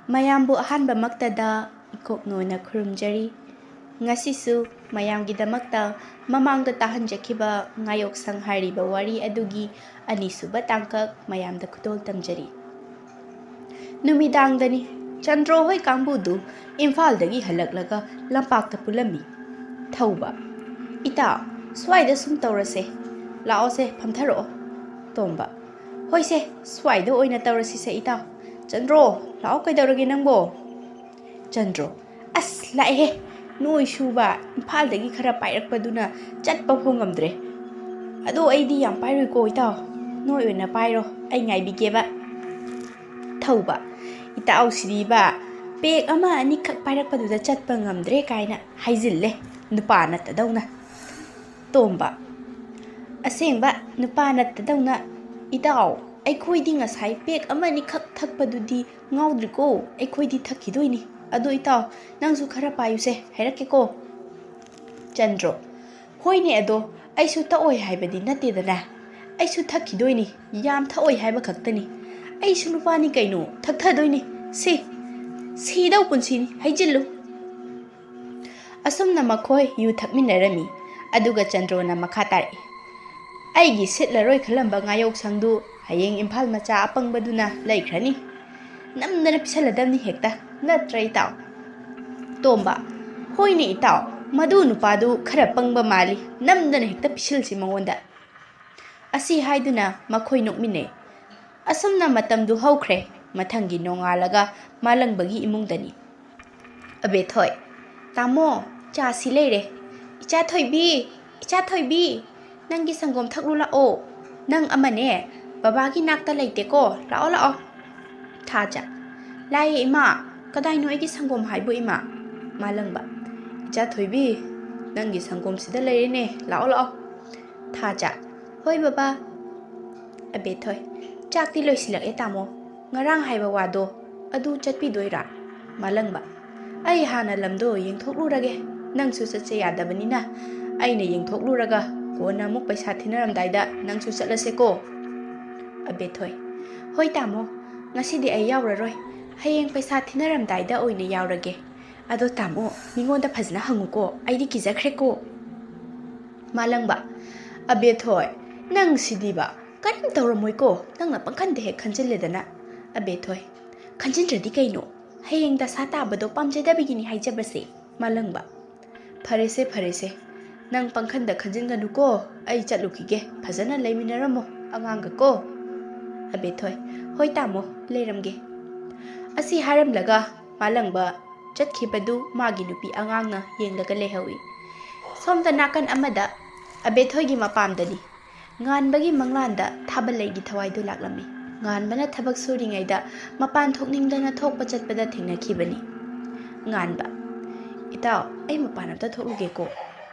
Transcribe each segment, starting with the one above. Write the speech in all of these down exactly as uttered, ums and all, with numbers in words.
ꯃꯌꯥꯝꯕꯨ ꯑꯍꯥꯟꯕꯃꯛꯇꯗ ꯏꯀꯣꯛꯅꯣꯅ ꯈꯨꯔꯨꯝꯖꯔꯤ꯫ ꯉꯁꯤꯁꯨ ꯃꯌꯥꯝꯒꯤꯗꯃꯛꯇ ꯃꯃꯥꯡꯗ ꯇꯥꯍꯟꯖꯈꯤꯕ ꯉꯥꯌꯣꯛꯁꯪ ꯍꯥꯏꯔꯤꯕ ꯋꯥꯔꯤ ꯑꯗꯨꯒꯤ ꯑꯅꯤꯁꯨꯕ ꯇꯥꯡꯀꯛ ꯃꯌꯥꯝꯗ ꯈꯨꯗꯣꯜ ꯇꯝꯖꯔꯤ꯫ ꯅꯨꯃꯤꯗꯥꯡꯗꯅꯤ꯫ ꯆꯟꯗ꯭ꯔꯣ ꯍꯣꯏ ꯀꯥꯡꯕꯨꯗꯨ ꯏꯝꯐꯥꯜꯗꯒꯤ ꯍꯜꯂꯛꯂꯒ ꯂꯝꯄꯥꯛꯇ ꯄꯨꯜꯂꯝꯃꯤ꯫ ꯊꯧꯕ, "ꯏꯇꯥꯎ, ꯁ꯭ꯋꯥꯏꯗ ꯁꯨꯝ ꯇꯧꯔꯁꯦ꯫ ꯂꯥꯛꯑꯣꯁꯦ, ꯐꯝꯊꯔꯛꯑꯣ꯫" ꯇꯣꯝꯕ, "ꯍꯣꯏꯁꯦ, ꯁ꯭ꯋꯥꯏꯗ ꯑꯣꯏꯅ ꯇꯧꯔꯁꯤꯁꯦ ꯏꯇꯥꯎ꯫ ꯆꯟꯗ꯭ꯔꯣ, ꯂꯥꯛꯑꯣ, ꯀꯩꯗꯧꯔꯒꯦ ꯅꯪꯕꯣ?" ꯆꯟꯗ꯭ꯔꯣ, "ꯑꯁ, ꯂꯥꯛꯑꯦꯍꯦ꯫ ꯅꯣꯏ ꯁꯨꯕ ꯏꯝꯐꯥꯜꯗꯒꯤ ꯈꯔ ꯄꯥꯏꯔꯛꯄꯗꯨꯅ ꯆꯠꯄ ꯐꯥꯎ ꯉꯝꯗ꯭ꯔꯦ꯫ ꯑꯗꯣ ꯑꯩꯗꯤ ꯌꯥꯝ ꯄꯥꯏꯔꯣꯏꯀꯣ ꯏꯇꯥꯎ꯫ ꯅꯣꯏ ꯑꯣꯏꯅ ꯄꯥꯏꯔꯣ, ꯑꯩ ꯉꯥꯏꯕꯤꯒꯦꯕ꯫" ꯊꯧꯕ, "ꯏꯇꯥꯎꯁꯤꯗꯤꯕ, ꯄꯦꯛ ꯑꯃ ꯑꯅꯤꯈꯛ ꯄꯥꯏꯔꯛꯄꯗꯨꯗ ꯆꯠꯄ ꯉꯝꯗ꯭ꯔꯦ ꯀꯥꯏꯅ ꯍꯥꯏꯖꯤꯜꯂꯦ꯫ ꯅꯨꯄꯥ ꯅꯠꯇꯗꯧꯅ꯫" ꯇꯣꯝꯕ, "ꯑꯁꯦꯡꯕ ꯅꯨꯄꯥ ꯅꯠꯇꯗꯧꯅ꯫ ꯏꯇꯥꯎ, ꯑꯩꯈꯣꯏꯗꯤ ꯉꯁꯥꯏ ꯄꯦꯛ ꯑꯃ ꯑꯅꯤꯈꯛ ꯊꯛꯄꯗꯨꯗꯤ ꯉꯥꯎꯗ꯭ꯔꯤꯀꯣ, ꯑꯩꯈꯣꯏꯗꯤ ꯊꯛꯈꯤꯗꯣꯏꯅꯤ꯫ ꯑꯗꯣ ꯏꯇꯥꯎ, ꯅꯪꯁꯨ ꯈꯔ ꯄꯥꯏꯌꯨꯁꯦ, ꯍꯥꯏꯔꯛꯀꯦꯀꯣ꯫" ꯆꯟꯗ꯭ꯔꯣ, "ꯍꯣꯏꯅꯦ, ꯑꯗꯣ ꯑꯩꯁꯨ ꯊꯛꯑꯣꯏ ꯍꯥꯏꯕꯗꯤ ꯅꯠꯇꯦꯗꯅ, ꯑꯩꯁꯨ ꯊꯛꯈꯤꯗꯣꯏꯅꯤ, ꯌꯥꯝ ꯊꯛꯑꯣꯏ ꯍꯥꯏꯕ ꯈꯛꯇꯅꯤ꯫ ꯑꯩꯁꯨ ꯅꯨꯄꯥꯅꯤ ꯀꯩꯅꯣ, ꯊꯛꯊꯗꯣꯏꯅꯤ꯫ ꯁꯤ, ꯁꯤꯗꯧ ꯄꯨꯟꯁꯤꯅꯤ, ꯍꯩꯖꯤꯜꯂꯨ꯫" ꯑꯁꯨꯝꯅ ꯃꯈꯣꯏ ꯌꯨ ꯊꯛꯃꯤꯟꯅꯔꯝꯃꯤ꯫ ꯑꯗꯨꯒ ꯆꯟꯗ꯭ꯔꯣꯅ ꯃꯈꯥ ꯇꯥꯔꯛꯏ, "ꯑꯩꯒꯤ ꯁꯤꯠꯂꯔꯣꯏ ꯈꯜꯂꯝꯕ ꯉꯥꯌꯣꯛꯁꯪꯗꯨ ꯍꯌꯦꯡ ꯏꯝꯐꯥꯜ ꯃꯆꯥ ꯑꯄꯪꯕꯗꯨꯅ ꯂꯩꯈ꯭ꯔꯅꯤ꯫ ꯅꯝꯗꯅ ꯄꯤꯁꯜꯂꯗꯝꯅꯤ ꯍꯦꯛꯇ, ꯅꯠꯇ꯭ꯔ ꯏꯇꯥꯎ?" ꯇꯣꯝꯕ, "ꯍꯣꯏꯅꯦ ꯏꯇꯥꯎ, ꯃꯗꯨ ꯅꯨꯄꯥꯗꯨ ꯈꯔ ꯄꯪꯕ ꯃꯥꯜꯂꯤ, ꯅꯝꯗꯅ ꯍꯦꯛꯇ ꯄꯤꯁꯤꯜꯁꯤ ꯃꯉꯣꯟꯗ꯫" ꯑꯁꯤ ꯍꯥꯏꯗꯨꯅ ꯃꯈꯣꯏ ꯅꯣꯛꯃꯤꯟꯅꯩ꯫ ꯑꯁꯨꯝꯅ ꯃꯇꯝꯗꯨ ꯍꯧꯈ꯭ꯔꯦ꯫ ꯃꯊꯪꯒꯤ ꯅꯣꯡꯉꯥꯜꯂꯒ ꯃꯥꯂꯪꯕꯒꯤ ꯏꯃꯨꯡꯗꯅꯤ꯫ ꯑꯕꯦꯊꯣꯏ, "ꯇꯥꯃꯣ, ꯆꯥꯁꯤ ꯂꯩꯔꯦ꯫ ꯏꯆꯥ ꯊꯣꯏꯕꯤ, ꯏꯆꯥ ꯊꯣꯏꯕꯤ, ꯅꯪꯒꯤ ꯁꯪꯒꯣꯝ ꯊꯛꯂꯨ ꯂꯥꯛꯑꯣ꯫ ꯅꯪ ꯑꯃꯅꯦ ꯕꯕꯥꯒꯤ ꯅꯥꯛꯇ ꯂꯩꯇꯦꯀꯣ, ꯂꯥꯛꯑꯣ, ꯂꯥꯛꯑꯣ꯫" ꯊꯥꯖ, "ꯂꯥꯛꯑꯦ ꯏꯃꯥ, ꯀꯗꯥꯏꯅꯣ ꯑꯩꯒꯤ ꯁꯪꯒꯣꯝ ꯍꯥꯏꯕꯨ ꯏꯃꯥ?" ꯃꯥꯂꯪꯕ, "ꯏꯆꯥ ꯊꯣꯏꯕꯤ, ꯅꯪꯒꯤ ꯁꯪꯒꯣꯝꯁꯤꯗ ꯂꯩꯔꯦꯅꯦ, ꯂꯥꯛꯑꯣ, ꯂꯥꯛꯑꯣ꯫" ꯊꯥꯖ, "ꯍꯣꯏ ꯕꯕꯥ꯫" ꯑꯕꯦꯊꯣꯏ, "ꯆꯥꯛꯇꯤ ꯂꯣꯏꯁꯤꯜꯂꯛꯑꯦ ꯇꯥꯃꯣ꯫ ꯉꯔꯥꯡ ꯍꯥꯏꯕ ꯋꯥꯗꯣ ꯑꯗꯨ ꯆꯠꯄꯤꯗꯣꯏꯔꯥ?" ꯃꯥꯂꯪꯕ, "ꯑꯩ ꯍꯥꯟꯅ ꯂꯝꯗꯣ ꯌꯦꯡꯊꯣꯛꯂꯨꯔꯒꯦ꯫ ꯅꯪꯁꯨ ꯆꯠꯁꯦ ꯌꯥꯗꯕꯅꯤꯅ ꯑꯩꯅ ꯌꯦꯡꯊꯣꯛꯂꯨꯔꯒ ꯀꯣꯟꯅ ꯑꯃꯨꯛ ꯄꯩꯁꯥ ꯊꯤꯅꯔꯝꯗꯥꯏꯗ ꯅꯪꯁꯨ ꯆꯠꯂꯁꯦꯀꯣ꯫" ꯑꯕꯦꯊꯣꯏ, "ꯍꯣꯏ ꯇꯥꯃꯣ, ꯉꯁꯤꯗꯤ ꯑꯩ ꯌꯥꯎꯔꯔꯣꯏ꯫ ꯍꯌꯦꯡ ꯄꯩꯁꯥ ꯊꯤꯅꯔꯝꯗꯥꯏꯗ ꯑꯣꯏꯅ ꯌꯥꯎꯔꯒꯦ꯫ ꯑꯗꯣ ꯇꯥꯃꯣ, ꯃꯤꯉꯣꯟꯗ ꯐꯖꯅ ꯍꯪꯉꯨꯀꯣ, ꯑꯩꯗꯤ ꯀꯤꯖꯈ꯭ꯔꯦꯀꯣ꯫ ꯃꯥꯂꯪꯕ, ꯑꯕꯦꯊꯣꯏ, ꯅꯪ ꯁꯤꯗꯤꯕ, ꯀꯔꯤꯝ ꯇꯧꯔꯝꯃꯣꯏꯀꯣ, ꯅꯪꯅ ꯄꯪꯈꯟꯗ ꯍꯦꯛ ꯈꯟꯖꯤꯜꯂꯦꯗꯅ꯫ ꯑꯕꯦꯊꯣꯏ, ꯈꯟꯖꯤꯟꯗ꯭ꯔꯗꯤ ꯀꯩꯅꯣ? ꯍꯌꯦꯡ ꯗꯁꯥ ꯇꯥꯕꯗꯣ ꯄꯥꯝꯖꯗꯕꯒꯤꯅꯤ ꯍꯥꯏꯖꯕꯁꯦ꯫ ꯃꯥꯂꯪꯕ, ꯐꯔꯦꯁꯦ, ꯐꯔꯦꯁꯦ, ꯅꯪ ꯄꯪꯈꯟꯗ ꯈꯟꯖꯤꯟꯒꯅꯨꯀꯣ, ꯑꯩ ꯆꯠꯂꯨꯈꯤꯒꯦ, ꯐꯖꯅ ꯂꯩꯃꯤꯟꯅꯔꯝꯃꯣ ꯑꯉꯥꯡꯒꯀꯣ꯫ ꯑꯕꯦꯊꯣꯏ, ꯍꯣꯏ ꯇꯥꯃꯣ, ꯂꯩꯔꯝꯒꯦ꯫ ꯑꯁꯤ ꯍꯥꯏꯔꯝꯂꯒ ꯃꯥꯂꯪꯕ ꯆꯠꯈꯤꯕꯗꯨ ꯃꯥꯒꯤ ꯅꯨꯄꯤ ꯑꯉꯥꯡꯅ ꯌꯦꯡꯂꯒ ꯂꯩꯍꯧꯏ꯫ ꯁꯣꯝꯗ ꯅꯥꯀꯟ ꯑꯃꯗ ꯑꯕꯦꯊꯣꯏꯒꯤ ꯃꯄꯥꯝꯗꯅꯤ꯫ ꯉꯥꯟꯕꯒꯤ ꯃꯪꯂꯥꯟꯗ ꯊꯥꯕꯜꯂꯩꯒꯤ ꯊꯋꯥꯏꯗꯨ ꯂꯥꯛꯂꯝꯃꯤ꯫ ꯉꯥꯟꯕꯅ ꯊꯕꯛ ꯁꯨꯔꯤꯉꯩꯗ ꯃꯄꯥꯟ ꯊꯣꯛꯅꯤꯡꯗꯅ ꯊꯣꯛꯄ ꯆꯠꯄꯗ ꯊꯦꯡꯅꯈꯤꯕꯅꯤ꯫ ꯉꯥꯟꯕ, ꯏꯇꯥꯎ, ꯑꯩ ꯃꯄꯥꯟ ꯑꯝꯇ ꯊꯣꯛꯂꯨꯒꯦꯀꯣ꯫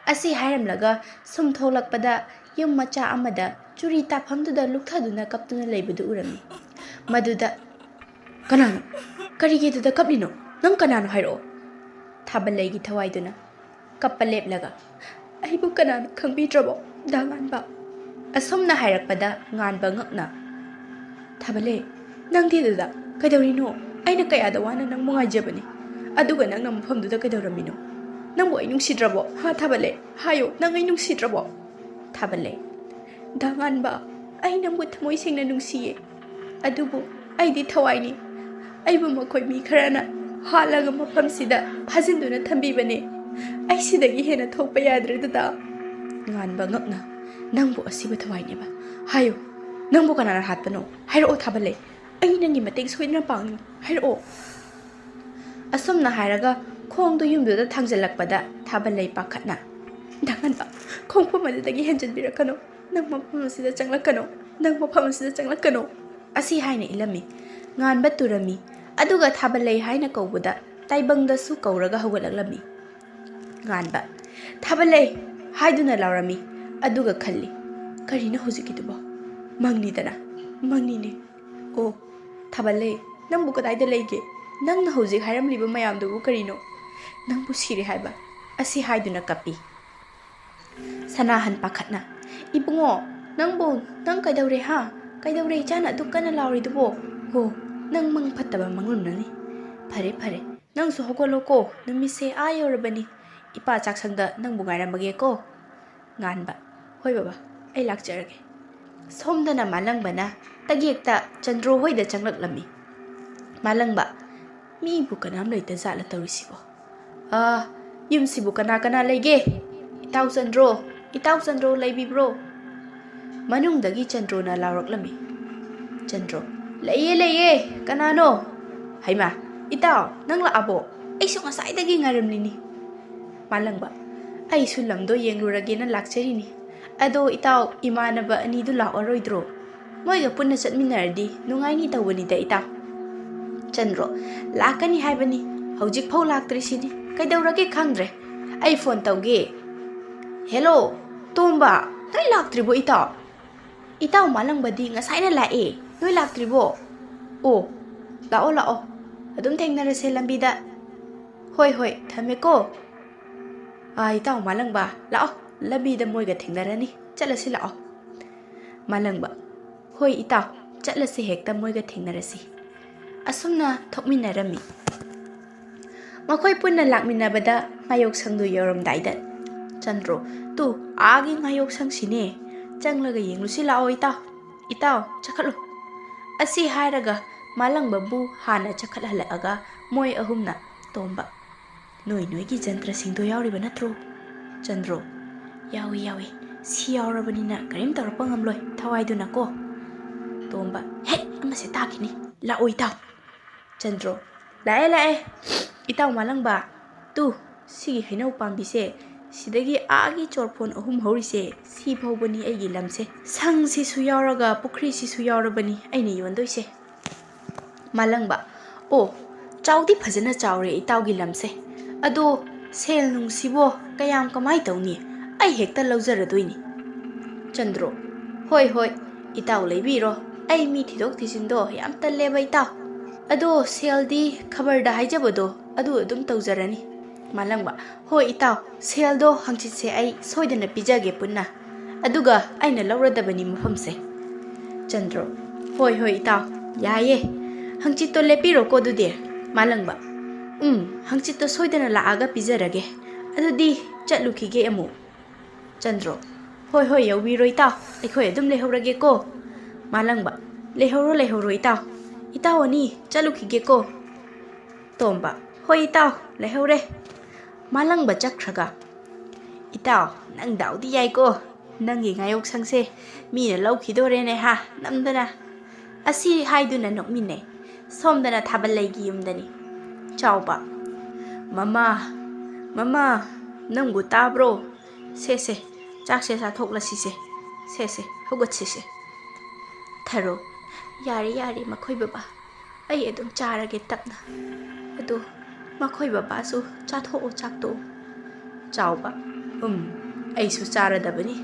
ꯑꯁꯤ ꯍꯥꯏꯔꯝꯂꯒ ꯁꯨꯝ ꯊꯣꯛꯂꯛꯄꯗ ꯌꯨꯝ ꯃꯆꯥ ꯑꯃꯗ ꯆꯨꯔꯤ ꯇꯥꯐꯝꯗꯨꯗ ꯂꯨꯞꯊꯗꯨꯅ ꯀꯞꯇꯨꯅ ꯂꯩꯕꯗꯨ ꯎꯔꯝꯃꯤ꯫ ꯃꯗꯨꯗ, "ꯀꯅꯥꯅꯣ? ꯀꯔꯤꯒꯤ ꯑꯗꯨꯗ ꯀꯞꯂꯤꯅꯣ? ꯅꯪ ꯀꯅꯥꯅꯣ ꯍꯥꯏꯔꯛꯑꯣ?" ꯊꯥꯕꯜꯂꯩꯒꯤ ꯊꯋꯥꯏꯗꯨꯅ ꯀꯞꯄ ꯂꯦꯞꯂꯒ, "ꯑꯩꯕꯨ ꯀꯅꯥꯅꯣ ꯈꯪꯕꯤꯗ꯭ꯔꯕꯣ, ꯗꯥ ꯉꯥꯟꯕ?" ꯑꯁꯨꯝꯅ ꯍꯥꯏꯔꯛꯄꯗ ꯉꯥꯟꯕ ꯉꯛꯅ, "ꯊꯥꯕꯜꯂꯩ, ꯅꯪꯗꯤ ꯑꯗꯨꯗ ꯀꯩꯗꯧꯔꯤꯅꯣ? ꯑꯩꯅ ꯀꯌꯥꯗ ꯋꯥꯅ ꯅꯪꯕꯨ ꯉꯥꯏꯖꯕꯅꯤ, ꯑꯗꯨꯒ ꯅꯪꯅ ꯃꯐꯝꯗꯨꯗ ꯀꯩꯗꯧꯔꯝꯃꯤꯅꯣ? ꯅꯪꯕꯨ ꯑꯩ ꯅꯨꯡꯁꯤꯗ꯭ꯔꯕꯣ? ꯍꯥ, ꯊꯥꯕꯜꯂꯩ, ꯍꯥꯏꯌꯣ, ꯅꯪ ꯑꯩ ꯅꯨꯡꯁꯤꯗ꯭ꯔꯕꯣ?" ꯊꯥꯕꯜꯂꯩ, "ꯗꯥ ꯉꯥꯟꯕ, ꯑꯩ ꯅꯪꯕꯨ ꯊꯃꯣꯏ ꯁꯦꯡꯅ ꯅꯨꯡꯁꯤꯌꯦ, ꯑꯗꯨꯕꯨ ꯑꯩꯗꯤ ꯊꯋꯥꯏꯅꯤ꯫ ꯑꯩꯕꯨ ꯃꯈꯣꯏ ꯃꯤ ꯈꯔꯅ ꯍꯥꯠꯂꯒ ꯃꯐꯝꯁꯤꯗ ꯐꯥꯖꯤꯟꯗꯨꯅ ꯊꯝꯕꯤꯕꯅꯦ꯫ ꯑꯩ ꯁꯤꯗꯒꯤ ꯍꯦꯟꯅ ꯊꯣꯛꯄ ꯌꯥꯗ꯭ꯔꯦ, ꯗꯗꯥ꯫" ꯉꯥꯟꯕ ꯉꯛꯅ, "ꯅꯪꯕꯨ ꯑꯁꯤꯕ ꯊꯋꯥꯏꯅꯦꯕ? ꯍꯥꯏꯌꯨ, ꯅꯪꯕꯨ ꯀꯅꯥꯅ ꯍꯥꯠꯄꯅꯣ? ꯍꯥꯏꯔꯛꯑꯣ, ꯊꯥꯕꯜꯂꯩ꯫ ꯑꯩ ꯅꯪꯒꯤ ꯃꯇꯦꯡ ꯁꯣꯏꯗꯅ ꯄꯥꯡꯅꯤ꯫ ꯍꯥꯏꯔꯛꯑꯣ꯫" ꯑꯁꯨꯝꯅ ꯍꯥꯏꯔꯒ ꯈꯣꯡꯗꯨ ꯌꯨꯝꯗꯨꯗ ꯊꯥꯡꯖꯜꯂꯛꯄꯗ ꯊꯥꯕꯜꯂꯩ ꯄꯥꯈꯠꯅ, "ꯗꯥ ꯉꯥꯟꯕ, ꯈꯣꯡꯐꯝ ꯑꯗꯨꯗꯒꯤ ꯍꯦꯟꯖꯤꯟꯕꯤꯔꯛꯀꯅꯨ꯫ ꯅꯪ ꯃꯐꯝ ꯑꯁꯤꯗ ꯆꯪꯂꯛꯀꯅꯨ꯫ ꯅꯪ ꯃꯐꯝ ꯑꯁꯤꯗ ꯆꯪꯂꯛꯀꯅꯨ꯫" ꯑꯁꯤ ꯍꯥꯏꯅ ꯏꯜꯂꯝꯃꯤ꯫ ꯉꯥꯟꯕ ꯇꯨꯔꯝꯃꯤ꯫ ꯑꯗꯨꯒ ꯊꯥꯕꯜꯂꯩ ꯍꯥꯏꯅ ꯀꯧꯕꯗ ꯇꯥꯏꯕꯪꯗꯁꯨ ꯀꯧꯔꯒ ꯍꯧꯒꯠꯂꯛꯂꯝꯃꯤ꯫ ꯉꯥꯟꯕ, "ꯊꯥꯕꯜꯂꯩ!" ꯍꯥꯏꯗꯨꯅ ꯂꯥꯎꯔꯝꯃꯤ꯫ ꯑꯗꯨꯒ ꯈꯜꯂꯤ, "ꯀꯔꯤꯅꯣ ꯍꯧꯖꯤꯛꯀꯤꯗꯨꯕꯣ? ꯃꯪꯅꯤꯗꯅ, ꯃꯪꯅꯤꯅꯦ꯫ ꯑꯣ, ꯊꯥꯕꯜꯂꯩ, ꯅꯪꯕꯨ ꯀꯗꯥꯏꯗ ꯂꯩꯒꯦ? ꯅꯪꯅ ꯍꯧꯖꯤꯛ ꯍꯥꯏꯔꯝꯂꯤꯕ ꯃꯌꯥꯝꯗꯨꯕꯨ ꯀꯔꯤꯅꯣ? ꯅꯪꯕꯨ ꯁꯤꯔꯦ ꯍꯥꯏꯕ?" ꯑꯁꯤ ꯍꯥꯏꯗꯨꯅ ꯀꯞꯄꯤ꯫ ꯁꯅꯥꯍꯟ ꯄꯥꯈꯠꯅ, "ꯏꯕꯨꯡꯉꯣ, ꯅꯪꯕꯨ, ꯅꯪ ꯀꯩꯗꯧꯔꯦ ꯍꯥ? ꯀꯩꯗꯧꯔꯦ ꯏꯆꯥꯅ ꯑꯗꯨꯛ ꯀꯟꯅ ꯂꯥꯎꯔꯤꯗꯨꯕꯣ? ꯍꯣ, ꯅꯪ ꯃꯪ ꯐꯠꯇꯕ ꯃꯪꯂꯨꯅꯅꯤ꯫ ꯐꯔꯦ ꯐꯔꯦ, ꯅꯪꯁꯨ ꯍꯧꯒꯠꯂꯣꯀꯣ, ꯅꯨꯃꯤꯠꯁꯦ ꯑꯥ ꯌꯧꯔꯕꯅꯤ꯫ ꯏꯄꯥ ꯆꯥꯛꯁꯪꯗ ꯅꯪꯕꯨ ꯉꯥꯏꯔꯝꯃꯒꯦꯀꯣ꯫ ꯉꯥꯟꯕ: ꯍꯣꯏ ꯕꯕꯥ, ꯑꯩ ꯂꯥꯛꯆꯔꯒꯦ꯫ ꯁꯣꯝꯗꯅ ꯃꯥꯂꯪꯕꯅ ꯇꯒꯦꯛꯇ ꯆꯟꯗ꯭ꯔꯣ ꯍꯣꯏꯗ ꯆꯪꯂꯛꯂꯝꯃꯤ꯫ ꯃꯥꯂꯪꯕ: ꯃꯤꯕꯨ ꯀꯅꯥꯝ ꯂꯩꯇ ꯖꯥꯠꯂ ꯇꯧꯔꯤꯁꯤꯕꯣ? ꯑꯥ, ꯌꯨꯝꯁꯤꯕꯨ ꯀꯅꯥ ꯀꯅꯥ ꯂꯩꯒꯦ? ꯏꯇꯥꯎ ꯆꯟꯗ꯭ꯔꯣ, ꯏꯇꯥꯎ ꯆꯟꯗ꯭ꯔꯣ ꯂꯩꯕꯤꯕ꯭ꯔꯣ? ꯃꯅꯨꯡꯗꯒꯤ ꯆꯟꯗ꯭ꯔꯣꯅ ꯂꯥꯎꯔꯛꯂꯝꯃꯤ꯫ ꯆꯟꯗ꯭ꯔꯣ: ꯂꯩꯌꯦ ꯂꯩꯌꯦ, ꯀꯅꯥꯅꯣ? ꯍꯩꯃꯥ, ꯏꯇꯥꯎ ꯅꯪ ꯂꯥꯛꯑꯕꯣ? ꯑꯩꯁꯨ ꯉꯁꯥꯏꯗꯒꯤ ꯉꯥꯏꯔꯝꯂꯤꯅꯤ꯫ ꯃꯥꯂꯪꯕ: ꯑꯩꯁꯨ ꯂꯝꯗꯣ ꯌꯦꯡꯂꯨꯔꯒꯦꯅ ꯂꯥꯛꯆꯔꯤꯅꯤ꯫ ꯑꯗꯣ ꯏꯇꯥꯎ, ꯏꯃꯥꯟꯅꯕ ꯑꯅꯤꯗꯨ ꯂꯥꯛꯑꯔꯣꯏꯗ꯭ꯔꯣ? ꯃꯣꯏꯒ ꯄꯨꯟꯅ ꯆꯠꯃꯤꯟꯅꯔꯗꯤ ꯅꯨꯡꯉꯥꯏꯅꯤ ꯇꯧꯕꯅꯤꯗ ꯏꯇꯥꯎ꯫ ꯆꯟꯗ꯭ꯔꯣ: ꯂꯥꯛꯀꯅꯤ ꯍꯥꯏꯕꯅꯤ, ꯍꯧꯖꯤꯛꯐꯥꯎ ꯂꯥꯛꯇ꯭ꯔꯤꯁꯤꯅꯤ, ꯀꯩꯗꯧꯔꯒꯦ ꯈꯪꯗ꯭ꯔꯦ꯫ ꯑꯩ ꯐꯣꯟ ꯇꯧꯒꯦ꯫ ꯍꯦꯂꯣ, ꯇꯣꯝꯕ, ꯅꯣꯏ ꯂꯥꯛꯇ꯭ꯔꯤꯕꯣ ꯏꯇꯥꯎ? ꯏꯇꯥꯎ ꯃꯥꯂꯪꯕꯗꯤ ꯉꯁꯥꯏꯅ ꯂꯥꯛꯑꯦ, ꯅꯣꯏ ꯂꯥꯛꯇ꯭ꯔꯤꯕꯣ? ꯑꯣ, ꯂꯥꯛꯑꯣ ꯂꯥꯛꯑꯣ, ꯑꯗꯨꯝ ꯊꯦꯡꯅꯔꯁꯦ ꯂꯝꯕꯤꯗ꯫ ꯍꯣꯏ ꯍꯣꯏ, ꯊꯝꯃꯦꯀꯣ꯫ ꯑꯥ, ꯏꯇꯥꯎ ꯃꯥꯂꯪꯕ, ꯂꯥꯛꯑꯣ, ꯂꯝꯕꯤꯗ ꯃꯣꯏꯒ ꯊꯦꯡꯅꯔꯅꯤ, ꯆꯠꯂꯁꯤ ꯂꯥꯛꯑꯣ꯫ ꯃꯥꯂꯪꯕ: ꯍꯣꯏ ꯏꯇꯥꯎ, ꯆꯠꯂꯁꯤ, ꯍꯦꯛꯇ ꯃꯣꯏꯒ ꯊꯦꯡꯅꯔꯁꯤ꯫ ꯑꯁꯨꯝꯅ ꯊꯣꯛꯃꯤꯟꯅꯔꯝꯃꯤ꯫ ꯃꯈꯣꯏ ꯄꯨꯟꯅ ꯂꯥꯛꯃꯤꯟꯅꯕꯗ ꯉꯥꯌꯣꯛꯁꯪꯗꯨ ꯌꯧꯔꯝꯗꯥꯏꯗ ꯆꯟꯗ꯭ꯔꯣ: ꯇꯨ, ꯑꯥꯒꯤ ꯉꯥꯌꯣꯛꯁꯪꯁꯤꯅꯦ, ꯆꯪꯂꯒ ꯌꯦꯡꯂꯨꯁꯤ ꯂꯥꯛꯑꯣ ꯏꯇꯥꯎ, ꯏꯇꯥꯎ ꯆꯠꯈꯠꯂꯨ꯫ ꯑꯁꯤ ꯍꯥꯏꯔꯒ ꯃꯥꯂꯪꯕꯕꯨ ꯍꯥꯟꯅ ꯆꯠꯈꯠꯍꯜꯂꯛꯑꯒ ꯃꯣꯏ ꯑꯍꯨꯝꯅ: ꯇꯣꯝꯕ: ꯅꯣꯏ ꯅꯣꯏꯒꯤ ꯖꯟꯇ꯭ꯔꯁꯤꯡꯗꯣ ꯌꯥꯎꯔꯤꯕ ꯅꯠꯇ꯭ꯔꯣ? ꯆꯟꯗ꯭ꯔꯣ: ꯌꯥꯎꯏ ꯌꯥꯎꯏ, ꯁꯤ ꯌꯥꯎꯔꯕꯅꯤꯅ ꯀꯔꯤꯝ ꯇꯧꯔꯛꯄ ꯉꯝꯂꯣꯏ, ꯊꯋꯥꯏꯗꯨꯅꯀꯣ꯫ ꯇꯣꯝꯕ: ꯍꯦꯛ ꯑꯃꯁꯦ ꯇꯥꯈꯤꯅꯤ, ꯂꯥꯛꯑꯣ ꯏꯇꯥꯎ꯫ ꯆꯟꯗ꯭ꯔꯣ: ꯂꯥꯛꯑꯦ ꯂꯥꯛꯑꯦ, ꯏꯇꯥꯎ ꯃꯥꯂꯪꯕ꯫ ꯇꯨ, ꯁꯤꯒꯤ ꯍꯩꯅꯧ ꯄꯥꯝꯕꯤꯁꯦ, ꯁꯤꯗꯒꯤ ꯑꯥꯒꯤ ꯆꯣꯔꯐꯣꯟ ꯑꯍꯨꯝ ꯍꯧꯔꯤꯁꯦ, ꯁꯤ ꯐꯥꯎꯕꯅꯤ ꯑꯩꯒꯤ ꯂꯝꯁꯦ꯫ ꯁꯪꯁꯤꯁꯨ ꯌꯥꯎꯔꯒ ꯄꯨꯈ꯭ꯔꯤꯁꯤꯁꯨ ꯌꯥꯎꯔꯕꯅꯤ ꯑꯩꯅ ꯌꯣꯟꯗꯣꯏꯁꯦ꯫ ꯃꯥꯂꯪꯕ: ꯑꯣ, ꯆꯥꯎꯗꯤ ꯐꯖꯅ ꯆꯥꯎꯔꯦ ꯏꯇꯥꯎꯒꯤ ꯂꯝꯁꯦ꯫ ꯑꯗꯣ ꯁꯦꯜ ꯅꯨꯡꯁꯤꯕꯣ ꯀꯌꯥꯝ ꯀꯃꯥꯏ ꯇꯧꯅꯤ? ꯑꯩ ꯍꯦꯛꯇ ꯂꯧꯖꯔꯗꯣꯏꯅꯤ꯫ ꯆꯟꯗ꯭ꯔꯣ: ꯍꯣꯏ ꯍꯣꯏ, ꯏꯇꯥꯎ ꯂꯩꯕꯤꯔꯣ꯫ ꯑꯩ ꯃꯤ ꯊꯤꯗꯣꯛ ꯊꯤꯖꯤꯟꯗꯣ ꯌꯥꯝ ꯇꯜꯂꯦꯕ ꯏꯇꯥꯎ꯫ ꯑꯗꯣ ꯁꯦꯜꯗꯤ ꯈꯕꯔꯗ ꯍꯥꯏꯖꯕꯗꯣ ꯑꯗꯨ ꯑꯗꯨꯝ ꯇꯧꯖꯔꯅꯤ꯫ ꯃꯥꯂꯪꯕ: ꯍꯣꯏ ꯏꯇꯥꯎ, ꯁꯦꯜꯗꯣ ꯍꯪꯆꯤꯠꯁꯦ ꯑꯩ ꯁꯣꯏꯗꯅ ꯄꯤꯖꯒꯦ ꯄꯨꯟꯅ꯫ ꯑꯗꯨꯒ ꯑꯩꯅ ꯂꯧꯔꯗꯕꯅꯤ ꯃꯐꯝꯁꯦ꯫ ꯆꯟꯗ꯭ꯔꯣ: ꯍꯣꯏ ꯍꯣꯏ ꯏꯇꯥꯎ, ꯌꯥꯏꯌꯦ꯫ ꯍꯪꯆꯤꯠꯇꯣ ꯂꯦꯞꯄꯤꯔꯣꯀꯣ ꯑꯗꯨꯗꯤ꯫ ꯃꯥꯂꯪꯕ, ꯎꯝ, ꯍꯪꯆꯤꯠꯇꯣ ꯁꯣꯏꯗꯅ ꯂꯥꯛꯑꯒ ꯄꯤꯖꯔꯒꯦ꯫ ꯑꯗꯨꯗꯤ ꯆꯠꯂꯨꯈꯤꯒꯦ ꯑꯃꯨꯛ꯫ ꯆꯟꯗ꯭ꯔꯣ, ꯍꯣꯏ ꯍꯣꯏ, ꯌꯧꯕꯤꯔꯣ ꯏꯇꯥꯎ, ꯑꯩꯈꯣꯏ ꯑꯗꯨꯝ ꯂꯩꯍꯧꯔꯒꯦꯀꯣ꯫ ꯃꯥꯂꯪꯕ, ꯂꯩꯍꯧꯔꯣ ꯂꯩꯍꯧꯔꯣ ꯏꯇꯥꯎ, ꯏꯇꯥꯎ ꯑꯅꯤ ꯆꯠꯂꯨꯈꯤꯒꯦꯀꯣ꯫ ꯇꯣꯝꯕ, ꯍꯣꯏ ꯏꯇꯥꯎ, ꯂꯩꯍꯧꯔꯦ꯫ ꯃꯥꯂꯪꯕ ꯆꯠꯈ꯭ꯔꯒ, ꯏꯇꯥꯎ, ꯅꯪ ꯗꯥꯎꯗꯤ ꯌꯥꯏꯀꯣ, ꯅꯪꯒꯤ ꯉꯥꯌꯣꯛꯁꯪꯁꯦ ꯃꯤꯅ ꯂꯧꯈꯤꯗꯣꯔꯦꯅꯦ ꯍꯥ, ꯅꯝꯗꯅ꯫ ꯑꯁꯤ ꯍꯥꯏꯗꯨꯅ ꯅꯣꯛꯃꯤꯟꯅꯩ꯫ ꯁꯣꯝꯗꯅ ꯊꯥꯕꯜ ꯂꯩꯒꯤ ꯌꯨꯝꯗꯅꯤ꯫ ꯆꯥꯎꯕ, ꯃꯃꯥ, ꯃꯃꯥ, ꯅꯪꯕꯨ ꯇꯥꯕ꯭ꯔꯣ? ꯁꯦ ꯁꯦ, ꯆꯥꯛꯁꯦ ꯆꯥꯊꯣꯛꯂꯁꯤꯁꯦ꯫ ꯁꯦ ꯁꯦ, ꯍꯧꯒꯠꯁꯤꯁꯦ꯫ ꯊꯔꯣ, ꯌꯥꯔꯦ ꯌꯥꯔꯦ ꯃꯈꯣꯏ ꯕꯕꯥ, ꯑꯩ ꯑꯗꯨꯝ ꯆꯥꯔꯒꯦ ꯇꯞꯅ꯫ ꯑꯗꯣ ꯃꯈꯣꯏ ꯕꯕꯥꯁꯨ ꯆꯥꯊꯣꯛꯑꯣ ꯆꯥꯛꯇꯣ꯫ ꯆꯥꯎꯕ, ꯎꯝ, ꯑꯩꯁꯨ ꯆꯥꯔꯗꯕꯅꯤ꯫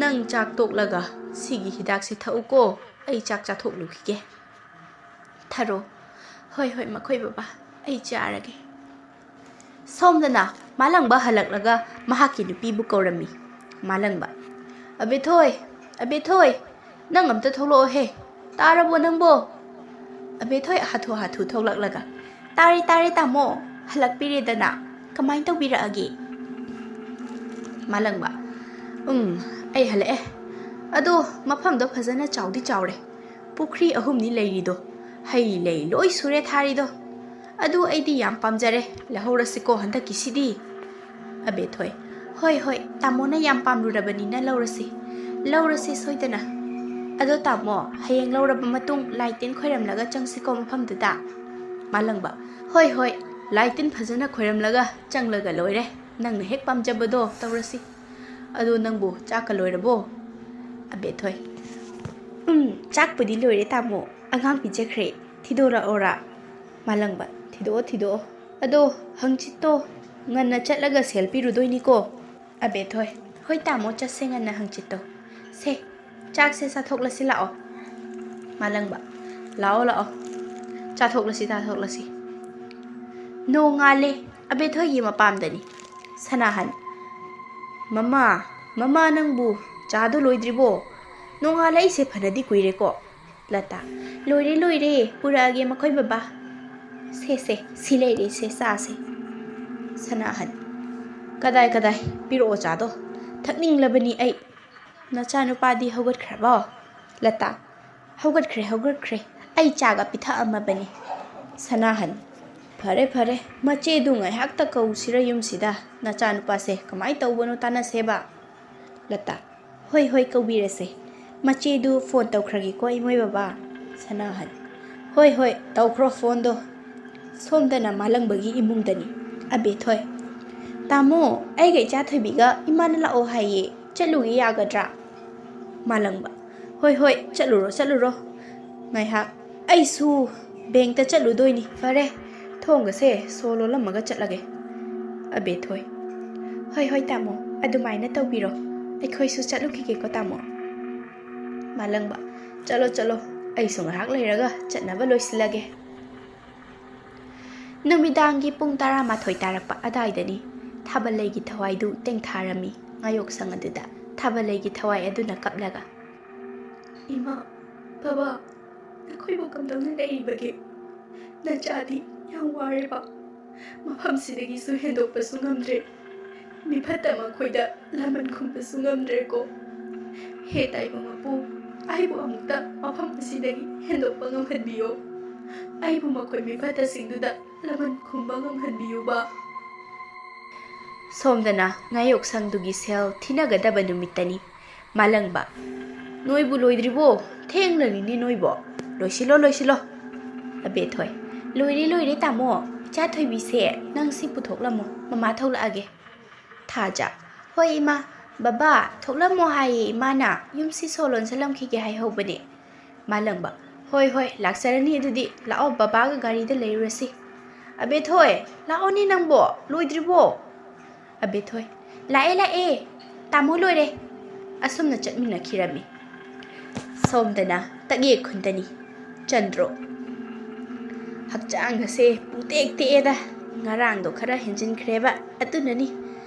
ꯅꯪ ꯆꯥꯛ ꯇꯣꯛꯂꯒ ꯁꯤꯒꯤ ꯍꯤꯗꯥꯛꯁꯦ ꯊꯛꯎꯀꯣ, ꯑꯩ ꯆꯥꯛ ꯆꯥꯊꯣꯛꯂꯨꯈꯤꯒꯦ꯫ ꯊꯔꯣ, ꯍꯣꯏ ꯍꯣꯏ ꯃꯈꯣꯏ ꯕꯕꯥ, ꯑꯩ ꯆꯥꯔꯒꯦ꯫ ꯁꯣꯝꯗꯅ ꯃꯥꯂꯪꯕ ꯍꯜꯂꯛꯂꯒ ꯃꯍꯥꯛꯀꯤ ꯅꯨꯄꯤꯕꯨ ꯀꯧꯔꯝꯃꯤ꯫ ꯃꯥꯂꯪꯕ, ꯑꯕꯦꯊꯣꯏ, ꯑꯕꯦꯊꯣꯏ, ꯅꯪ ꯑꯝꯇ ꯊꯣꯛꯂꯛꯑꯣꯍꯦ, ꯇꯥꯔꯕꯣ ꯅꯪꯕꯣ? ꯑꯕꯦꯊꯣꯏ ꯍꯥꯊꯨ ꯍꯥꯊꯨ ꯊꯣꯛꯂꯛꯂꯒ, ꯇꯥꯔꯦ ꯇꯥꯔꯦ ꯇꯥꯃꯣ, ꯍꯜꯂꯛꯄꯤꯔꯦꯗꯅ, ꯀꯃꯥꯏꯅ ꯇꯧꯕꯤꯔꯛꯑꯒꯦ? ꯃꯥꯂꯪꯕ, ꯎꯝ, ꯑꯩ ꯍꯜꯂꯛꯑꯦ꯫ ꯑꯗꯣ ꯃꯐꯝꯗꯣ ꯐꯖꯅ ꯆꯥꯎꯗꯤ ꯆꯥꯎꯔꯦ꯫ ꯄꯨꯈ꯭ꯔꯤ ꯑꯍꯨꯝꯅꯤ ꯂꯩꯔꯤꯗꯣ, ꯍꯩ ꯂꯩ ꯂꯣꯏ ꯁꯨꯔꯦ ꯊꯥꯔꯤꯗꯣ꯫ ꯑꯗꯨ ꯑꯩꯗꯤ ꯌꯥꯝ ꯄꯥꯝꯖꯔꯦ, ꯂꯧꯍꯧꯔꯁꯤꯀꯣ ꯍꯟꯗꯛꯀꯤꯁꯤꯗꯤ꯫ ꯑꯕꯦꯊꯣꯏ, ꯍꯣꯏ ꯍꯣꯏ, ꯇꯥꯃꯣꯅ ꯌꯥꯝ ꯄꯥꯝꯂꯨꯔꯕꯅꯤꯅ ꯂꯧꯔꯁꯤ꯫ ꯂꯧꯔꯁꯤ ꯁꯣꯏꯗꯅ꯫ ꯑꯗꯣ ꯇꯥꯃꯣ, ꯍꯌꯦꯡ ꯂꯧꯔꯕ ꯃꯇꯨꯡ ꯂꯥꯏ ꯇꯤꯟ ꯈꯣꯏꯔꯝꯂꯒ ꯆꯪꯁꯤꯀꯣ ꯃꯐꯝꯗꯨꯗ꯫ ꯃꯥꯂꯪꯕ, ꯍꯣꯏ ꯍꯣꯏ, ꯂꯥꯏ ꯇꯤꯟ ꯐꯖꯅ ꯈꯣꯏꯔꯝꯂꯒ ꯆꯪꯂꯒ ꯂꯣꯏꯔꯦ꯫ ꯅꯪꯅ ꯍꯦꯛ ꯄꯥꯝꯖꯕꯗꯣ ꯇꯧꯔꯁꯤ꯫ ꯑꯗꯣ ꯅꯪꯕꯨ ꯆꯥꯛꯀ ꯂꯣꯏꯔꯕꯣ? ꯑꯕꯦꯊꯣꯏ, ꯎꯝ, ꯆꯥꯛꯄꯨꯗꯤ ꯂꯣꯏꯔꯦ ꯇꯥꯃꯣ, ꯑꯉꯥꯡ ꯄꯤꯖꯈ꯭ꯔꯦ꯫ ꯊꯤꯗꯣꯔꯛꯑꯣꯔꯥ? ꯃꯥꯂꯪꯕ, ꯊꯤꯗꯣꯛꯑꯣ ꯊꯤꯗꯣꯛꯑꯣ꯫ ꯑꯗꯣ ꯍꯪꯆꯤꯠꯇꯣ ꯉꯟꯅ ꯆꯠꯂꯒ ꯁꯦꯜ ꯄꯤꯔꯨꯗꯣꯏꯅꯤꯀꯣ꯫ ꯑꯕꯦꯊꯣꯏ, ꯍꯣꯏ ꯇꯥꯃꯣ, ꯆꯠꯁꯦ ꯉꯟꯅ ꯍꯪꯆꯤꯠꯇꯣ꯫ ꯁꯦ, ꯆꯥꯛꯁꯦ ꯆꯥꯊꯣꯛꯂꯁꯤ ꯂꯥꯛꯑꯣ꯫ ꯃꯥꯂꯪꯕ, ꯂꯥꯛꯑꯣ ꯂꯥꯛꯑꯣ, ꯆꯥꯊꯣꯛꯂꯁꯤ ꯆꯥꯊꯣꯛꯂꯁꯤ꯫ ꯅꯣꯡꯉꯥꯜꯂꯦ꯫ ꯑꯕꯦꯊꯣꯏꯒꯤ ꯃꯄꯥꯝꯗꯅꯤ꯫ ꯁꯅꯥꯍꯟ, ꯃꯃꯥ, ꯃꯃꯥ, ꯅꯪꯕꯨ ꯆꯥꯗꯣ ꯂꯣꯏꯗ꯭ꯔꯤꯕꯣ? ꯅꯣꯡꯉꯥꯜꯂꯛꯏꯁꯦ ꯐꯅꯗꯤ ꯀꯨꯏꯔꯦꯀꯣ꯫ ꯂꯇꯥ, ꯂꯣꯏꯔꯦ ꯂꯣꯏꯔꯦ, ꯄꯨꯔꯛꯑꯒꯦ ꯃꯈꯣꯏ ꯕꯕꯥ꯫ ꯁꯦ ꯁꯦ, ꯁꯤ ꯂꯩꯔꯦ, ꯁꯦ ꯆꯥꯁꯦ꯫ ꯁꯅꯥꯍꯟ, ꯀꯗꯥꯏ ꯀꯗꯥꯏ? ꯄꯤꯔꯛꯑꯣ ꯆꯥꯗꯣ, ꯊꯛꯅꯤꯡꯂꯕꯅꯤ ꯑꯩ꯫ ꯅꯆꯥꯅꯨꯄꯥꯗꯤ ꯍꯧꯒꯠꯈ꯭ꯔꯕꯣ? ꯂꯇꯥ, ꯍꯧꯒꯠꯈ꯭ꯔꯦ ꯍꯧꯒꯠꯈ꯭ꯔꯦ, ꯑꯩ ꯆꯥꯒ ꯄꯤꯊꯛꯑꯝꯃꯕꯅꯤ꯫ ꯁꯅꯥꯍꯟ, ꯐꯔꯦ ꯐꯔꯦ, ꯃꯆꯦꯗꯨ ꯉꯥꯏꯍꯥꯛꯇ ꯀꯧꯁꯤꯔ ꯌꯨꯝꯁꯤꯗ, ꯅꯆꯥꯅꯨꯄꯥꯁꯦ ꯀꯃꯥꯏ ꯇꯧꯕꯅꯣ ꯇꯥꯟꯅꯁꯦꯕ꯫ ꯂꯇꯥ, ꯍꯣꯏ ꯍꯣꯏ, ꯀꯧꯕꯤꯔꯁꯦ꯫ ꯃꯆꯦꯗꯨ ꯐꯣꯟ ꯇꯧꯈ꯭ꯔꯒꯦꯀꯣ ꯏꯃꯣꯏ ꯕꯕꯥ꯫ ꯁꯅꯥꯍꯟ, ꯍꯣꯏ ꯍꯣꯏ, ꯇꯧꯈ꯭ꯔꯣ ꯐꯣꯟꯗꯣ꯫ ꯁꯣꯝꯗꯅ ꯃꯥꯂꯪꯕꯒꯤ ꯏꯃꯨꯡꯗꯅꯤ꯫ ꯑꯕꯦꯊꯣꯏ, ꯇꯥꯃꯣ, ꯑꯩꯒ ꯏꯆꯥ ꯊꯣꯏꯕꯤꯒ ꯏꯃꯥꯅ ꯂꯥꯛꯑꯣ ꯍꯥꯏꯌꯦ, ꯆꯠꯂꯨꯒꯦ ꯌꯥꯒꯗ꯭ꯔꯥ? ꯃꯥꯂꯪꯕ, ꯍꯣꯏ ꯍꯣꯏ, ꯆꯠꯂꯨꯔꯣ ꯆꯠꯂꯨꯔꯣ꯫ ꯉꯥꯏꯍꯥꯛ, ꯑꯩꯁꯨ ꯕꯦꯡꯇ ꯆꯠꯂꯨꯗꯣꯏꯅꯤ꯫ ꯐꯔꯦ, ꯊꯣꯡꯒꯁꯦ ꯁꯣ ꯂꯣꯜꯂꯝꯃꯒ ꯆꯠꯂꯒꯦ꯫ ꯑꯕꯦꯊꯣꯏ, ꯍꯣꯏ ꯍꯣꯏ ꯇꯥꯃꯣ, ꯑꯗꯨꯃꯥꯏꯅ ꯇꯧꯕꯤꯔꯣ꯫ ꯑꯩꯈꯣꯏꯁꯨ ꯆꯠꯂꯨꯈꯤꯒꯦꯀꯣ ꯇꯥꯃꯣ꯫ ꯃꯥꯂꯪꯕ, ꯆꯠꯂꯣ ꯆꯠꯂꯣ, ꯑꯩꯁꯨ ꯉꯥꯏꯍꯥꯛ ꯂꯩꯔꯒ ꯆꯠꯅꯕ ꯂꯣꯏꯁꯤꯜꯂꯒꯦ꯫ ꯅꯨꯃꯤꯗꯥꯡꯒꯤ ꯄꯨꯡ ꯇꯔꯥꯃꯥꯊꯣꯏ ꯇꯥꯔꯛꯄ ꯑꯗꯥꯏꯗꯅꯤ꯫ ꯊꯥꯕꯜꯂꯩꯒꯤ ꯊꯋꯥꯏꯗꯨ ꯇꯦꯡꯊꯥꯔꯝꯃꯤ ꯉꯥꯌꯣꯛꯁꯪ ꯑꯗꯨꯗ꯫ ꯊꯥꯕꯜꯂꯩꯒꯤ ꯊꯋꯥꯏ ꯑꯗꯨꯅ ꯀꯞꯂꯒ, ꯏꯃꯥ, ꯕꯕꯥ, ꯅꯈꯣꯏꯕꯨ ꯀꯝꯗꯧꯅ ꯂꯩꯔꯤꯕꯒꯦ? ꯅꯆꯥꯗꯤ ꯌꯥꯝ ꯋꯥꯔꯦꯕ꯫ ꯃꯐꯝꯁꯤꯗꯒꯤꯁꯨ ꯍꯦꯟꯗꯣꯛꯄꯁꯨ ꯉꯝꯗ꯭ꯔꯦ꯫ ꯃꯤꯐꯠꯇ ꯃꯈꯣꯏꯗ ꯂꯃꯟ ꯈꯨꯝꯕꯁꯨ ꯉꯝꯗ꯭ꯔꯦꯀꯣ꯫ ꯍꯦ ꯇꯥꯏꯕꯪ ꯃꯄꯨ, ꯑꯩꯕꯨ ꯑꯃꯨꯛꯇ ꯃꯐꯝ ꯑꯁꯤꯗꯒꯤ ꯍꯦꯟꯗꯣꯛꯄ ꯉꯝꯍꯟꯕꯤꯌꯣ꯫ ꯑꯩꯕꯨ ꯃꯈꯣꯏ ꯃꯤꯐꯠꯇꯁꯤꯡꯗꯨꯗ ꯂꯃꯟ ꯈꯨꯝꯕ ꯉꯝꯍꯟꯕꯤꯌꯨꯕ꯫ ꯁꯣꯝꯗꯅ ꯉꯥꯌꯣꯛꯁꯪꯗꯨꯒꯤ ꯁꯦꯜ ꯊꯤꯅꯒꯗꯕ ꯅꯨꯃꯤꯠꯇꯅꯤ꯫ ꯃꯥꯂꯪꯕ, ꯅꯣꯏꯕꯨ ꯂꯣꯏꯗ꯭ꯔꯤꯕꯣ? ꯊꯦꯡꯂꯅꯤꯅꯦ ꯅꯣꯏꯕꯣ꯫ ꯂꯣꯏꯁꯤꯜꯂꯣ, ꯂꯣꯏꯁꯤꯜꯂꯣ꯫ ꯑꯕꯦꯊꯣꯏ, ꯂꯣꯏꯔꯦ, ꯂꯣꯏꯔꯦ ꯇꯥꯃꯣ꯫ ꯏꯆꯥ ꯊꯣꯏꯕꯤꯁꯦ ꯅꯪ ꯁꯤ ꯄꯨꯊꯣꯛꯂꯝꯃꯣ, ꯃꯃꯥ ꯊꯣꯛꯂꯛꯑꯒꯦ꯫ ꯊꯥꯖ, ꯍꯣꯏ ꯏꯃꯥ꯫ ꯕꯕꯥ, ꯊꯣꯛꯂꯝꯃꯣ ꯍꯥꯏꯌꯦ ꯏꯃꯥꯅ, ꯌꯨꯝꯁꯤ ꯁꯣ ꯂꯣꯟꯁꯤꯜꯂꯝꯈꯤꯒꯦ ꯍꯥꯏꯍꯧꯕꯅꯦ꯫ ꯃꯥꯂꯪꯕ, ꯍꯣꯏ ꯍꯣꯏ, ꯂꯥꯛꯆꯔꯅꯤ ꯑꯗꯨꯗꯤ꯫ ꯂꯥꯛꯑꯣ, ꯕꯕꯥꯒ ꯒꯥꯔꯤꯗ ꯂꯩꯔꯨꯔꯁꯤ꯫ ꯑꯕꯦꯊꯣꯏ, ꯂꯥꯛꯑꯣꯅꯦ ꯅꯪꯕꯣ, ꯂꯣꯏꯗ꯭ꯔꯤꯕꯣ? ꯑꯕꯦꯊꯣꯏ, ꯂꯥꯛꯑꯦ ꯂꯥꯛꯑꯦ, ꯇꯥꯃꯣ ꯂꯣꯏꯔꯦ꯫ ꯑꯁꯨꯝꯅ ꯆꯠꯃꯤꯟꯅꯈꯤꯔꯝꯃꯤ꯫ ꯁꯣꯝꯗꯅ ꯇꯛꯌꯦꯛ ꯈꯨꯟꯗꯅꯤ꯫ ꯆꯟꯗ꯭ꯔꯣ, ꯍꯛꯆꯥꯡ ꯑꯁꯦ ꯄꯨꯡꯇꯦꯛ ꯇꯦꯛꯑꯦꯗ꯫ ꯉꯔꯥꯡꯗꯣ ꯈꯔ ꯍꯦꯟꯖꯤꯟꯈ꯭ꯔꯦꯕ, ꯑꯗꯨꯅꯅꯤ꯫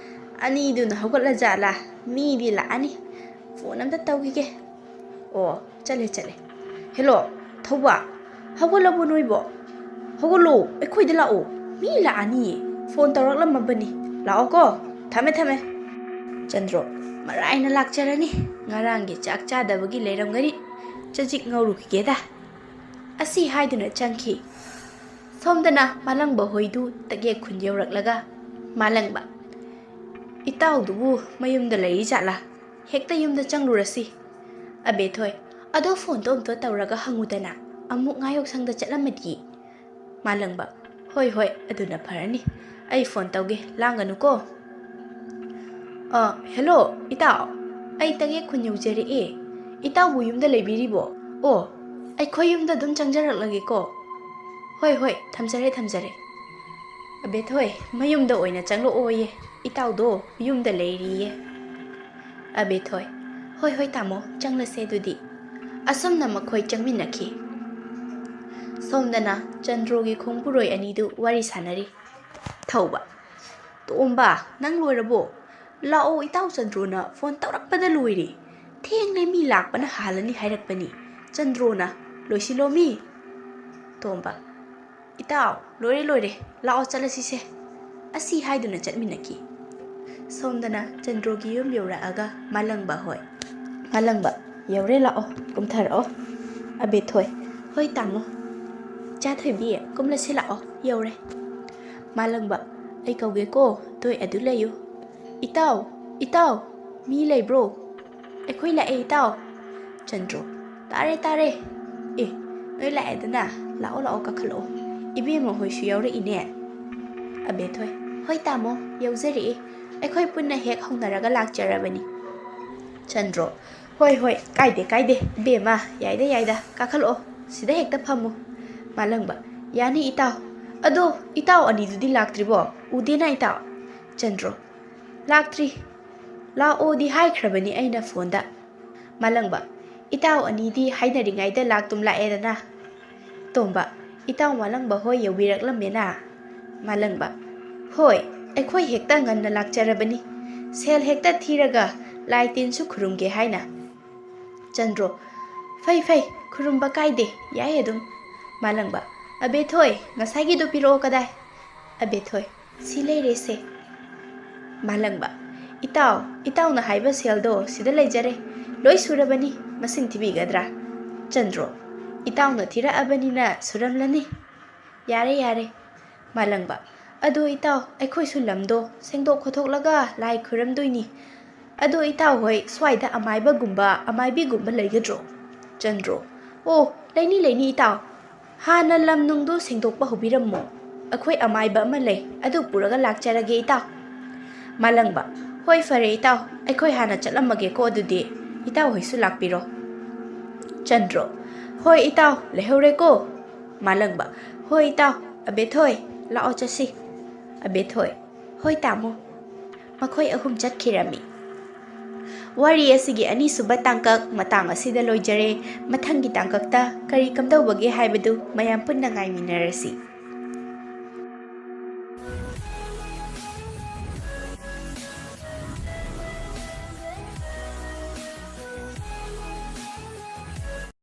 ꯑꯅꯤꯗꯨꯅ ꯍꯧꯒꯠꯂꯖꯥꯠꯂꯥ? ꯃꯤꯗꯤ ꯂꯥꯛꯑꯅꯤ꯫ ꯐꯣꯟ ꯑꯝꯇ ꯇꯧꯈꯤꯒꯦ꯫ ꯑꯣ, ꯆꯠꯂꯦ ꯆꯠꯂꯦ꯫ ꯍꯦꯜꯂꯣ, ꯊꯧꯕ, ꯍꯧꯒꯠꯂꯕꯣ ꯅꯣꯏꯕꯣ? ꯍꯧꯒꯠꯂꯣ, ꯑꯩꯈꯣꯏꯗ ꯂꯥꯛꯑꯣ, ꯃꯤ ꯂꯥꯛꯑꯅꯤꯌꯦ, ꯐꯣꯟ ꯇꯧꯔꯛꯂꯝꯃꯕꯅꯤ, ꯂꯥꯛꯑꯣꯀꯣ꯫ ꯊꯝꯃꯦ, ꯊꯝꯃꯦ꯫ ꯆꯟꯗ꯭ꯔꯣ, ꯃꯔꯥꯏꯅ ꯂꯥꯛꯆꯔꯅꯤ, ꯉꯔꯥꯡꯒꯤ ꯆꯥꯛ ꯆꯥꯗꯕꯒꯤ ꯂꯩꯔꯝꯒꯅꯤ, ꯆꯖꯤꯛ ꯉꯧꯔꯨꯈꯤꯒꯦꯗ꯫ ꯑꯁꯤ ꯍꯥꯏꯗꯨꯅ ꯆꯪꯈꯤ꯫ ꯁꯣꯝꯗꯅ ꯃꯥꯂꯪꯕ ꯍꯣꯏꯗꯨ ꯇꯒꯦꯛ ꯈꯨꯟ ꯌꯧꯔꯛꯂꯒ, ꯃꯥꯂꯪꯕ, ꯏꯇꯥꯎꯗꯨꯕꯨ ꯃꯌꯨꯝꯗ ꯂꯩꯔꯤ ꯖꯥꯠꯂꯥ? ꯍꯦꯛꯇ ꯌꯨꯝꯗ ꯆꯪꯂꯨꯔꯁꯤ꯫ ꯑꯕꯦꯊꯣꯏ, ꯑꯗꯣ ꯐꯣꯟꯗꯣ ꯑꯝꯇ ꯇꯧꯔꯒ ꯍꯪꯉꯨꯗꯅ, ꯑꯃꯨꯛ ꯉꯥ ꯌꯣꯛꯁꯪꯗ ꯆꯠꯂꯝꯃꯗꯤ꯫ ꯃꯥꯂꯪꯕ, ꯍꯣꯏ ꯍꯣꯏ, ꯑꯗꯨꯅ ꯐꯔꯅꯤ, ꯑꯩ ꯐꯣꯟ ꯇꯧꯒꯦ, ꯂꯥꯡꯒꯅꯨꯀꯣ꯫ ꯑ, ꯍꯦꯜꯂꯣ ꯏꯇꯥꯎ, ꯑꯩ ꯇꯒꯦꯛ ꯈꯨꯟ ꯌꯧꯖꯔꯛꯑꯦ, ꯏꯇꯥꯎꯕꯨ ꯌꯨꯝꯗ ꯂꯩꯕꯤꯔꯤꯕꯣ? ꯑꯣ, ꯑꯩꯈꯣꯏ ꯌꯨꯝꯗ ꯑꯗꯨꯝ ꯆꯪꯖꯔꯛꯂꯒꯦꯀꯣ꯫ ꯍꯣꯏ ꯍꯣꯏ, ꯊꯝꯖꯔꯦ ꯊꯝꯖꯔꯦ꯫ ꯑꯕꯦꯊꯣꯏ, ꯃꯌꯨꯝꯗ ꯑꯣꯏꯅ ꯆꯪꯂꯛꯑꯣꯌꯦ, ꯏꯇꯥꯎꯗꯣ ꯌꯨꯝꯗ ꯂꯩꯔꯤꯌꯦ꯫ ꯑꯕꯦꯊꯣꯏ, ꯍꯣꯏ ꯍꯣꯏ ꯇꯥꯃꯣ, ꯆꯪꯂꯁꯦ ꯑꯗꯨꯗꯤ꯫ ꯑꯁꯨꯝꯅ ꯃꯈꯣꯏ ꯆꯪꯃꯤꯟꯅꯈꯤ꯫ ꯁꯣꯝꯗꯅ ꯆꯟꯗ꯭ꯔꯣꯒꯤ ꯈꯣꯡꯕꯨꯔꯣꯏ ꯑꯅꯤꯗꯨ ꯋꯥꯔꯤ ꯁꯥꯟꯅꯔꯤ꯫ ꯊꯧꯕ, ꯇꯣꯝꯕ, ꯅꯪ ꯂꯣꯏꯔꯕꯣ? ꯂꯥꯛꯑꯣ, ꯏꯇꯥꯎ ꯆꯟꯗ꯭ꯔꯣꯅ ꯐꯣꯟ ꯇꯧꯔꯛꯄꯗ ꯂꯣꯏꯔꯦ꯫ ꯊꯦꯡꯂꯦ, ꯃꯤ ꯂꯥꯛꯄꯅ ꯍꯥꯜꯂꯅꯤ ꯍꯥꯏꯔꯛꯄꯅꯤ꯫ ꯆꯟꯗ꯭ꯔꯣꯅ, ꯂꯣꯏꯁꯤꯜꯂꯣ ꯃꯤ꯫ ꯇꯣꯝꯕ, ꯏꯇꯥꯎ, ꯂꯣꯏꯔꯦ ꯂꯣꯏꯔꯦ, ꯂꯥꯛꯑꯣ ꯆꯠꯂꯁꯤꯁꯦ꯫ ꯑꯁꯤ ꯍꯥꯏꯗꯨꯅ ꯆꯠꯃꯤꯟꯅꯈꯤ꯫ ꯁꯣꯝꯗꯅ ꯆꯟꯗ꯭ꯔꯣꯒꯤ ꯌꯨꯝ ꯌꯧꯔꯛꯑꯒ ꯃꯥꯂꯪꯕ ꯍꯣꯏ꯫ ꯃꯥꯂꯪꯕ, ꯌꯧꯔꯦ, ꯂꯥꯛꯑꯣ, ꯀꯨꯝꯊꯔꯛꯑꯣ꯫ ꯑꯕꯦꯊꯣꯏ, ꯍꯣꯏ ꯇꯥꯃꯣ꯫ ꯏꯆꯥ ꯊꯣꯏꯕꯤ, ꯀꯨꯝꯂꯁꯤ ꯂꯥꯛꯑꯣ, ꯌꯧꯔꯦ꯫ ꯃꯥꯂꯪꯕ, ꯑꯩ ꯀꯧꯒꯦꯀꯣ, ꯅꯣꯏ ꯑꯗꯨ ꯂꯩꯌꯨ꯫ ꯏꯇꯥꯎ, ꯏꯇꯥꯎ, ꯃꯤ ꯂꯩꯕ꯭ꯔꯣ? ꯑꯩꯈꯣꯏ ꯂꯥꯛꯑꯦ ꯏꯇꯥꯎ꯫ ꯆꯟꯗ꯭ꯔꯣ, ꯇꯥꯔꯦ ꯇꯥꯔꯦ꯫ ꯑꯦ, ꯅꯣꯏ ꯂꯥꯛꯑꯦꯗꯅ, ꯂꯥꯛꯑꯣ ꯂꯥꯛꯑꯣ, ꯀꯥꯈꯠꯂꯛꯑꯣ꯫ ꯏꯕꯦꯝꯃ ꯍꯣꯏꯁꯨ ꯌꯥꯎꯔꯛꯏꯅꯦ꯫ ꯑꯕꯦꯊꯣꯏ, ꯍꯣꯏ ꯇꯥꯃꯣ, ꯌꯧꯖꯔꯛꯑꯦ꯫ ꯑꯩꯈꯣꯏ ꯄꯨꯟꯅ ꯍꯦꯛ ꯍꯧꯅꯔꯒ ꯂꯥꯛꯆꯔꯕꯅꯤ꯫ ꯆꯟꯗ꯭ꯔꯣ, ꯍꯣꯏ ꯍꯣꯏ, ꯀꯥꯏꯗꯦ ꯀꯥꯏꯗꯦ ꯏꯕꯦꯝꯃ, ꯌꯥꯏꯗ ꯌꯥꯏꯗ, ꯀꯥꯈꯠꯂꯛꯑꯣ, ꯁꯤꯗ ꯍꯦꯛꯇ ꯐꯝꯃꯨ꯫ ꯃꯥꯂꯪꯕ, ꯌꯥꯅꯤ ꯏꯇꯥꯎ꯫ ꯑꯗꯣ ꯏꯇꯥꯎ ꯑꯅꯤꯗꯨꯗꯤ ꯂꯥꯛꯇ꯭ꯔꯤꯕꯣ? ꯎꯗꯦꯅ ꯏꯇꯥꯎ꯫ ꯆꯟꯗ꯭ꯔꯣ, ꯂꯥꯛꯇ꯭ꯔꯤ꯫ ꯂꯥꯛꯑꯣꯗꯤ ꯍꯥꯏꯈ꯭ꯔꯕꯅꯤ ꯑꯩꯅ ꯐꯣꯟꯗ꯫ ꯃꯥꯂꯪꯕ, ꯏꯇꯥꯎ ꯑꯅꯤꯗꯤ ꯍꯥꯏꯅꯔꯤꯉꯩꯗ ꯂꯥꯛꯇꯨꯝ ꯂꯥꯛꯑꯦꯗꯅ꯫ ꯇꯣꯝꯕ, ꯏꯇꯥꯎ ꯃꯥꯂꯪꯕ ꯍꯣꯏ ꯌꯧꯕꯤꯔꯛꯂꯝꯃꯦꯅ꯫ ꯃꯥꯂꯪꯕ, ꯍꯣꯏ, ꯑꯩꯈꯣꯏ ꯍꯦꯛꯇ ꯉꯟꯅ ꯂꯥꯛꯆꯔꯕꯅꯤ꯫ ꯁꯦꯜ ꯍꯦꯛꯇ ꯊꯤꯔꯒ ꯂꯥꯏ ꯇꯤꯟꯁꯨ ꯈꯨꯔꯨꯝꯒꯦ ꯍꯥꯏꯅ꯫ ꯆꯟꯗ꯭ꯔꯣ, "ꯐꯩ, ꯐꯩ, ꯈꯨꯔꯨꯝꯕ ꯀꯥꯏꯗꯦ, ꯌꯥꯏ ꯑꯗꯨꯝ꯫" ꯃꯥꯂꯪꯕ, "ꯑꯕꯦꯊꯣꯏ, ꯉꯁꯥꯏꯒꯤꯗꯣ ꯄꯤꯔꯛꯑꯣ ꯀꯗꯥꯏ?" ꯑꯕꯦꯊꯣꯏ, "ꯁꯤ ꯂꯩꯔꯦꯁꯦ꯫" ꯃꯥꯂꯪꯕ, "ꯏꯇꯥꯎ, ꯏꯇꯥꯎꯅ ꯍꯥꯏꯕ ꯁꯦꯜꯗꯣ ꯁꯤꯗ ꯂꯩꯖꯔꯦ꯫ ꯂꯣꯏ ꯁꯨꯔꯕꯅꯤ, ꯃꯁꯤꯡ ꯊꯤꯕꯤꯒꯗ꯭ꯔꯥ?" ꯆꯟꯗ꯭ꯔꯣ, "ꯏꯇꯥꯎꯅ ꯊꯤꯔꯛꯑꯕꯅꯤꯅ ꯁꯨꯔꯝꯂꯅꯤ꯫ ꯌꯥꯔꯦ, ꯌꯥꯔꯦ꯫" ꯃꯥꯂꯪꯕ, "ꯑꯗꯣ ꯏꯇꯥꯎ, ꯑꯩꯈꯣꯏꯁꯨ ꯂꯝꯗꯣ ꯁꯦꯡꯗꯣꯛ ꯈꯣꯠꯇꯣꯛꯂꯒ ꯂꯥꯏ ꯈꯨꯔꯝꯗꯣꯏꯅꯤ꯫ ꯑꯗꯣ ꯏꯇꯥꯎ ꯍꯣꯏ ꯁ꯭ꯋꯥꯏꯗ ꯑꯃꯥꯏꯕꯒꯨꯝꯕ, ꯑꯃꯥꯏꯕꯤꯒꯨꯝꯕ ꯂꯩꯒꯗ꯭ꯔꯣ?" ꯆꯟꯗ꯭ꯔꯣ, "ꯑꯣ, ꯂꯩꯅꯤ, ꯂꯩꯅꯤ ꯏꯇꯥꯎ꯫ ꯍꯥꯟꯅ ꯂꯝ ꯅꯨꯡꯗꯣ ꯁꯦꯡꯗꯣꯛꯄ ꯍꯧꯕꯤꯔꯝꯃꯣ꯫ ꯑꯩꯈꯣꯏ ꯑꯃꯥꯏꯕ ꯑꯃ ꯂꯩ, ꯑꯗꯨ ꯄꯨꯔꯒ ꯂꯥꯛꯆꯔꯒꯦ ꯏꯇꯥꯎ꯫" ꯃꯥꯂꯪꯕ, "ꯍꯣꯏ, ꯐꯔꯦ ꯏꯇꯥꯎ, ꯑꯩꯈꯣꯏ ꯍꯥꯟꯅ ꯆꯠꯂꯝꯃꯒꯦꯀꯣ, ꯑꯗꯨꯗꯤ ꯏꯇꯥꯎ ꯍꯣꯏꯁꯨ ꯂꯥꯛꯄꯤꯔꯣ꯫" ꯆꯟꯗ꯭ꯔꯣ, "ꯍꯣꯏ ꯏꯇꯥꯎ, ꯂꯩꯍꯧꯔꯦꯀꯣ꯫" ꯃꯥꯂꯪꯕ, "ꯍꯣꯏ ꯏꯇꯥꯎ, ꯑꯕꯦꯊꯣꯏ, ꯂꯥꯛꯑꯣ ꯆꯠꯁꯤ꯫" ꯑꯕꯦꯊꯣꯏ, "ꯍꯣꯏ ꯇꯥꯃꯣ꯫" ꯃꯈꯣꯏ ꯑꯍꯨꯝ ꯆꯠꯈꯤꯔꯝꯃꯤ꯫ ꯋꯥꯔꯤ ꯑꯁꯤꯒꯤ ꯑꯅꯤꯁꯨꯕ ꯇꯥꯡꯀꯛ ꯃꯇꯥꯡ ꯑꯁꯤꯗ ꯂꯣꯏꯖꯔꯦ꯫ ꯃꯊꯪꯒꯤ ꯇꯥꯡꯀꯛꯇ ꯀꯔꯤ ꯀꯝꯗꯧꯕꯒꯦ ꯍꯥꯏꯕꯗꯨ ꯃꯌꯥꯝ ꯄꯨꯟꯅ ꯉꯥꯏꯃꯤꯟꯅꯔꯁꯤ꯫